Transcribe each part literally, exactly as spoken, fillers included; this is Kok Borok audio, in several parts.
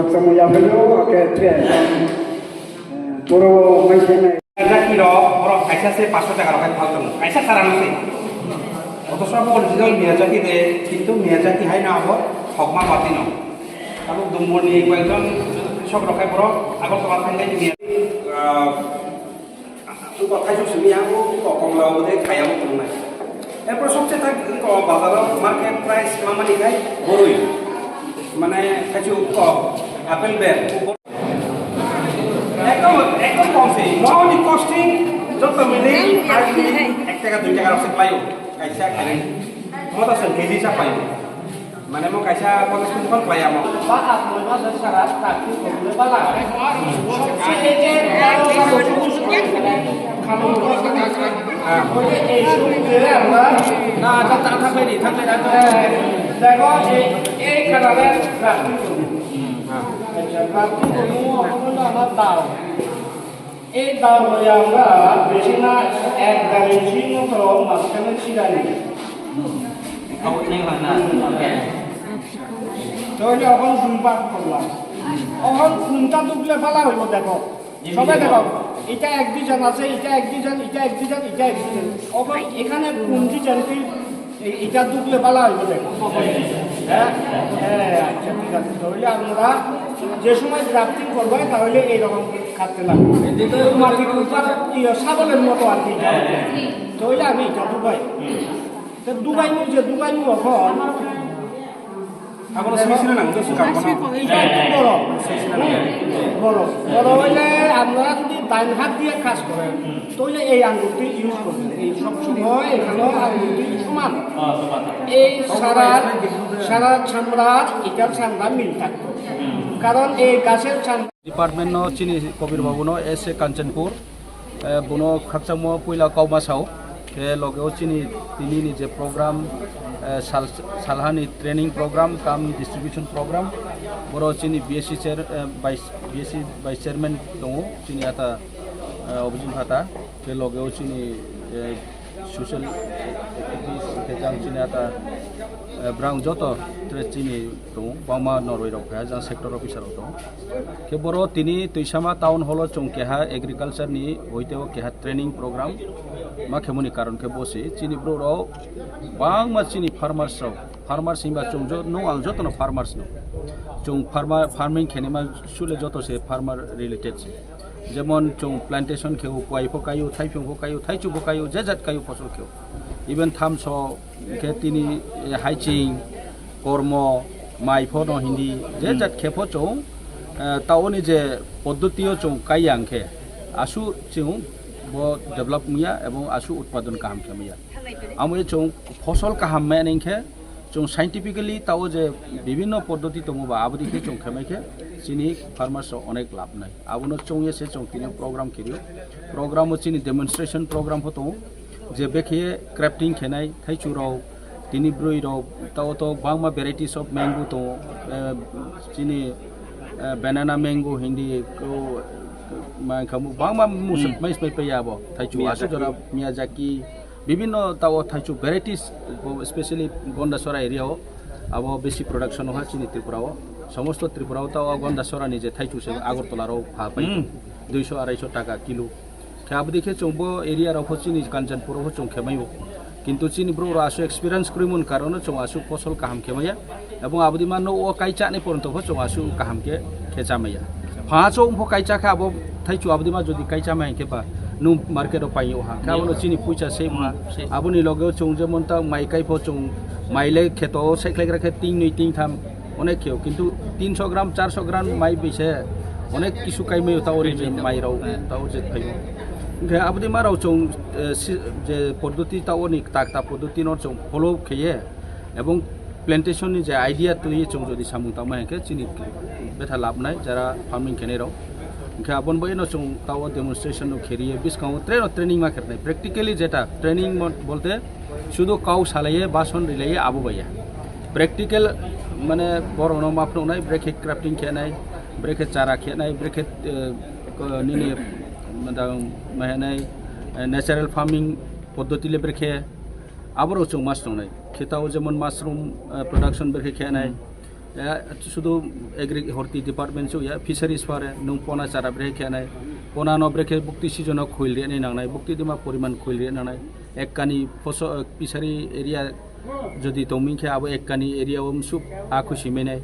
khakchangma yaphaio, ake tre, eh, boro mai sanai. Jati rok, borok kaisa se paanch sho taka rok khai phal tongo, kaisa sara no se. Otoso abo original Miyajaki de, kintu Miyajaki hai no abo thokma pati no. Abo Dumbur ni koyekjon sok rok khai borok Agartala thang khai Miya-, ah, Buko thaichuk simi ya, buko kongla bo de khaya bo tongnai. Erpor sobse thang ko bazar o market price mamani khai boroi. Mane thaichuk ko apple ber. Ekdom, ekdom kom se. Moni costing joto mili hardly ek taka dui taka rok se khlaio. Kaisa khairwi. Mota se K G sa paio. Mane mo kaisa kono sum kon klai amo. Ba at moi ba sara tak tu ko le bala. Sobse eje khalo ko sa ka ka. Ko je ei sum je amra na ta ta ta bai ni ta bai na. Dego ei ei khana le. Acha, tak tu ko mo ko na na ta. Ei dal roi আমরা বেশি না এক গাড়ি মতো মাঝখানে ছিড়াই। তাহলে এখন দুই ভাগ করলাম। এখন কোনটা ডুবলে ভালো হইব দেখো। সবাই দেখো, এটা এক ডিজাইন আছে, এটা এক ডিজাইন, এটা এক ডিজাইন, এটা এক ডিজাইন। এখন এখানে কোন ডিজাইনটি এই, এটা ডুবলে ভালো হইব দেখো। হ্যাঁ? হ্যাঁ, আচ্ছা, ঠিক আছে। তাহলে আমরা যে সময় গ্রাফটিং করবো, তাহলে এইরকম খাটতে লাগবে। মাটির উপর ইয়ে, শাবলের মতো আর কি। তাহলে আমি এটা ডুবাই। তো ডুবাই যে ডুবাই এখন Abono soi sina nango, to swkang bono. এটা একটু বড়। বড়। বড় হইলে আপনারা যদি ডাইন হাত দিয়ে কাজ করেন, তাহলে এই আঙ্গুলটি ইউজ করবেন। এই সব সময় এখানে আঙ্গুলটি সমান। এই সারা, সারা চামড়া, এটার চামড়া মিল থাকতো। কারণ এই গাছের চামড়া Department no chini Kobir Babu no S A Kanchanpur, eh, bono khakchangmo puila kauma sao, khe loge o chini tini ni je program, eh, sal-, salhani training program, kam distribution program, boro chini B S C chair, eh, vice, B S C vice chairman tongo, chini ata, eh, Obijin Phata, khe loge o chini, eh, social activities, khe jang chini ata, eh, brang joto tre chini tongo, bangma noroi rok phaiya, jang sector officer rok tongo. Khe boro tini Tuisama town hall o chwng keha agriculture ni hoite o keha training program ma khemoni karon khe bo se chini bro rok bangma chini farmers rok, farmers hinba chwng jo, nung ang jotono farmers no. Chwng farmer, farming khenima sule joto se farmer related se. Jemon chwng plantation kheo, kuai pho kaio, thaiphung pho kaio, thaichu pho kaio, je jat kaio phosol kheo. Even thamso khe tini, eh, haiching, kormo, mai pho no hindi, je jat khe pho chwng, eh, taoni je poddotio chwng kai yang khe, asu chwng bo develop wngya ebong asu utpadon kaham khe maya. Amo chwng phosol kaham maya nang khe, chwng scientifically tao je bibhinno poddoti tongo ba, aboni khe chwng khe mai khe chini farmers rok onek labh nai. Abono chwngye se chwng tini program khirio. Program o chini demonstration program pho tongo. Je bekhe crafting khenai thaichu rok, tini brwi rok, tao to bangma varieties of mango tongo. Eh, chini, eh, banana mango hindi ko, ma khamu bangma musuk mai smai paya bo. Thaichu asu jora Miyazaki. Bibhinno tao thaichu varieties, bo specially Gondasora area o, abo besi production o ha chini Tripura o. Somosto Tripura o tao Gondasora ni je thaichu se Agartala rok ha pai. Hmm. Duiso arai so taka kilo. Khe abodi khe chwng bo area rok pho chini Kanchanpur o pho chwng khe mai o. Kintu chini bro rok asu experience kwrwi mon karon o chwng asu phosol kaham khe maya. Ebong abodi ma no o kai chani poronto pho chwng asu kaham khe khe chamaya. Pha chwng pho kai cha khe abo thaichu abodi ma jodi kai chamaya khe ba nung market o pai o ha. Khe abono chini puisa save ha. Aboni loge o chwng jemon ta mai kai pho chwng mai le kheto o sai khlai gra khe tin nwi tin tham onek kheo. Kintu tinso gram, charso gram mai bise onek kisu kai mai o ta ori je mai rok ta o je phai o. Hwnkhe aboni marok chwng, eh, si-, je poddoti ta oni kta kta poddoti no chwng follow khaiye, ebong plantation ni je idea twi chwng jodi samung tangma hwnkhe chini betha labnai jara farming khenai rok. Hwnkhe aboni bagwi no chwng ta o demonstration no kheriye, bwskango train o training ma khernai, practically jeta training mo-, bolte sudu kau salaiye, bason rilaiye, abo baiya. Practical mane borok no ma phunuknai, brekhe crafting khenai, brekhe chara khenai, brekhe, eh, ko-, nini madang mahenai, eh, natural farming poddoti le brekhe aborok chwng mas tongnai. Khe tao jemon mushroom, eh, production brekhe khenai. Eh, sudu agri-, horti department chuk ya, fisheries pare, nung pona chara brekhe khenai. Pona no brekhe bukti season o khuil rinai nangnai, bukti dima poriman khuil rinai nangnai. Ek kani phoso-, eh, fishery area jodi tongming khe abo ek kani area o msuk a khusi menai.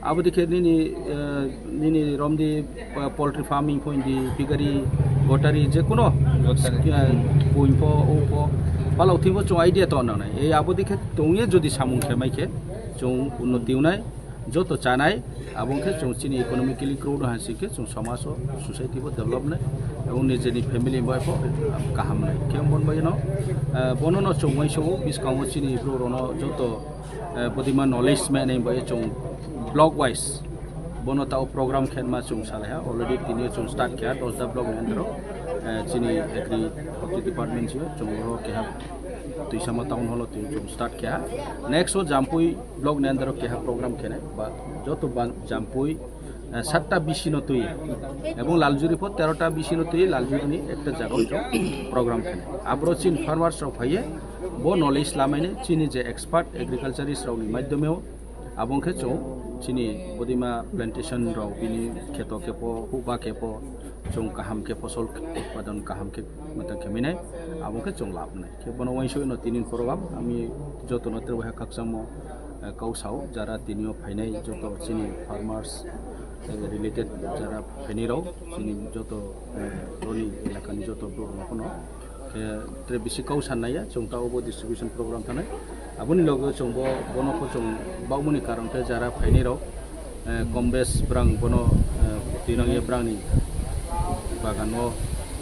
Abo dikhe nini, eh, nini romdi, eh, poultry farming pho hindi, piggery, gottery, je kuno, eh, buin pho, o pho, palok thwimo chwng idea to nangnai. Ei abo dikhe tongye jodi samung khe mai khe chwng unnoti wngnai, joto chanai, abo wngkhe chwng chini economically grow no hai se khe chwng somaj o, society bo develop nai, abo nijeni family bai pho kaham nai. Khe bon bai no, eh, bono no chwng uaisa o bwskango chini bro rok no joto eh, bodima knowledge manai bai chwng block wise bono tao program khenma chwng salaiha, already tini chwng start kha dosda block ni under o, eh, chini agri horti department sio chwng oro keha Tuisama town hall o tini chwng start kha. Next o Jampui block ni under o keha program khenai ba joto ban Jampui eh, satta bisi no twi ebong Laljuri pho terota bisi no twi Laljuri ni ekta jaga o chwng program khenai. Abro chin farmers rok phaiye bo knowledge lamaini chini je expert agriculturist rok ni madhyome o abo wngkhe chwng chini bodima plantation rok bini kheto khe pho huba khe pho chwng kaham khe phosol utpadon kaham khe mwtang khe minai abo wngkhe chwng labnai. Khe bono uansugwi no tini program ami jotono tere bai khakchangmo, eh, kau sao, jara tini o phainai joto chini farmers, eh, related jara phainai rok, chini joto, eh, roni elakani joto borok no phano. Khe tere bisi kau san naiya, chwng ta obo distribution program thanai. Aboni logo chwng bo, bono pho chwng bakmani karon khe jara phainai rok, eh, kombes brang bono, eh, twinang ye brangni bagan o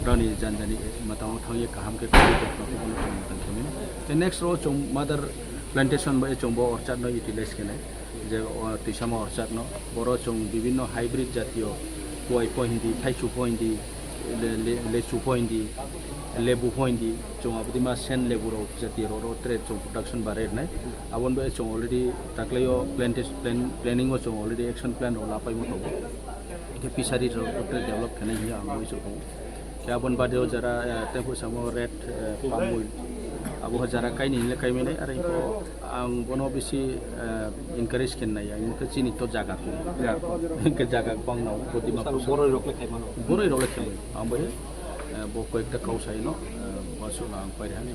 brangni jani jani matang o thang ye kaham khe kau bono chwng matang khe mino. Khe next ro chwng mother plantation bai chwng bo orchard no utilize khe nai. Je, o, Tuisama orchard no, boro chwng bibinno hybrid jatiyo kuai pho hindi, thaichu pho hindi, le-, le-, lechu pho hindi, lebu pho hindi, chwng abodima sen lebu rok jatiyo rok, rok tere chwng production bare rwnai. Aboni bagwi chwng already taklaio plantation, plan-, planning o chwng already action plan rok lapaimo tongo. Hingke fishery rok tere develop khenai hinwi ang bai chwng tongo. Khe aboni bade o jara, eh, tei phuisamo red, eh, palm oil. Abo jara kaini hinle kaimanai, aro ang bono bisi, eh, encourage khe nai, ang khe chini to jaga tong. Ya. Hingke jaga bang nao, bodima boroi rok le khai mano. Boroi rok le khai mano. Ang bai, eh, bo koyekta kau sai no, eh, bo suna ang pai rehani.